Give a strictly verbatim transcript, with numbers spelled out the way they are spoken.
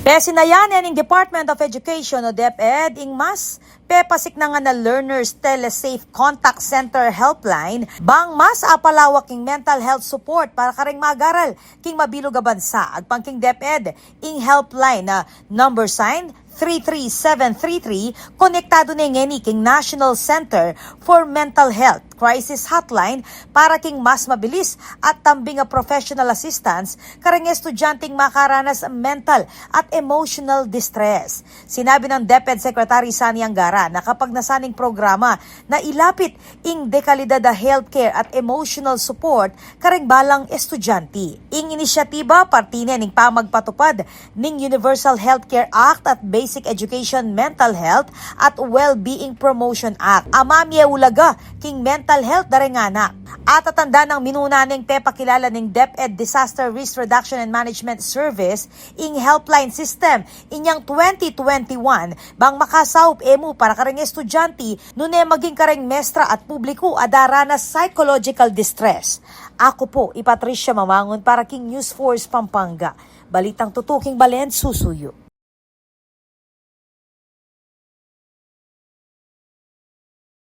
Pesinaya ne ning Department of Education o DepEd ing mas pepasiknangan a Learners Telesafe Contact Center Helpline bang mas apalawak ing mental health support para kareng mag-aral king mabilug a bansa. Agpang king DepEd, ing helpline na number sign three three seven three three, konektadu ne ngeni king National Center for Mental Health Crisis Hotline para king mas mabilis at tambing a professional assistance kareng estudyanteng makaranas mental at emotional distress. Sinabi nang DepEd Secretary Sonny Angara na kapag nasaning programa na ilapit ing dekalidad a healthcare at emotional support kareng balang estudyante. Ing inisyatiba parti ne ning pamagpatupad ning Universal Healthcare Act at Basic Education Mental Health at Well-Being Promotion Act a mamie ulaga king mental health da reng anak. At atandanan nang minuna neng pepakilala ning DepEd Disaster Risk Reduction and Management Service ing helpline system inyang twenty twenty-one bang makasaup e mu para kareng estudyante nune maging kareng mestra at publiku a daranas psychological distress. Aku pu i Patricia Mamangun para king News Force Pampanga. Balitang tutuking balen susuyu.